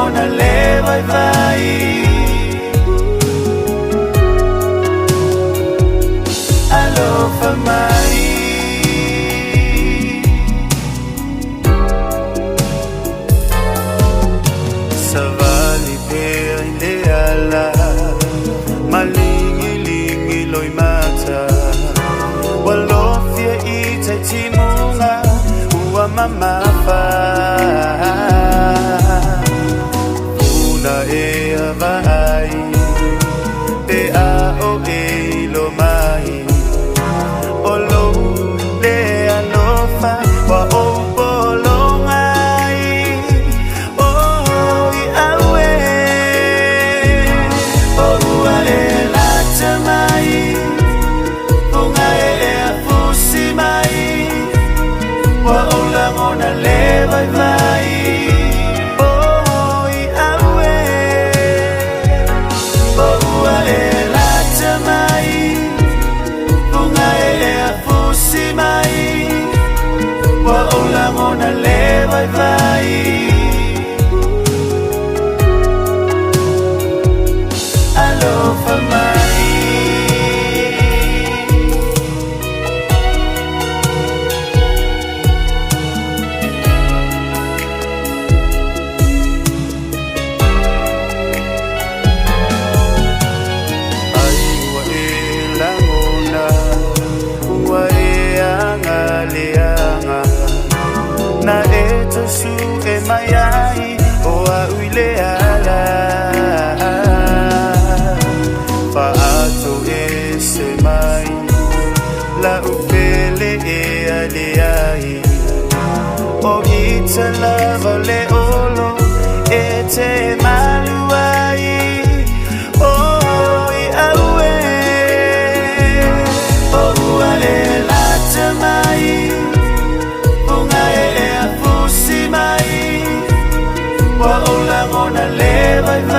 lagona le vaivai. Alofa mai. Savali pea i le ala, malingilingi loimata. Ua lofia i tai timuga, ua mamafa. Puna ea vaai, pe a o e ilo mai. O lou le alofa, ua ou pologa ai. Oh, i au e, o ua e lata mai, fuga e ea fusi mai. Ua ou lagona le vaivai. Oh, i au e, o ua e lata mai, fuga e ea fusi mai. Ua ou lagona le vaivai. Alofa mai. Ai ua e lagona, ua e agaleaga, na e tausu'e mai ai o a'u i le ala. Fa'ato'ese mai la'u pele ea leai. O ita lava o le olo e te malu ai. Oh, i au e, o ua e lata mai, fuga e ea fusi mai. Ua ou lagona le vaivai.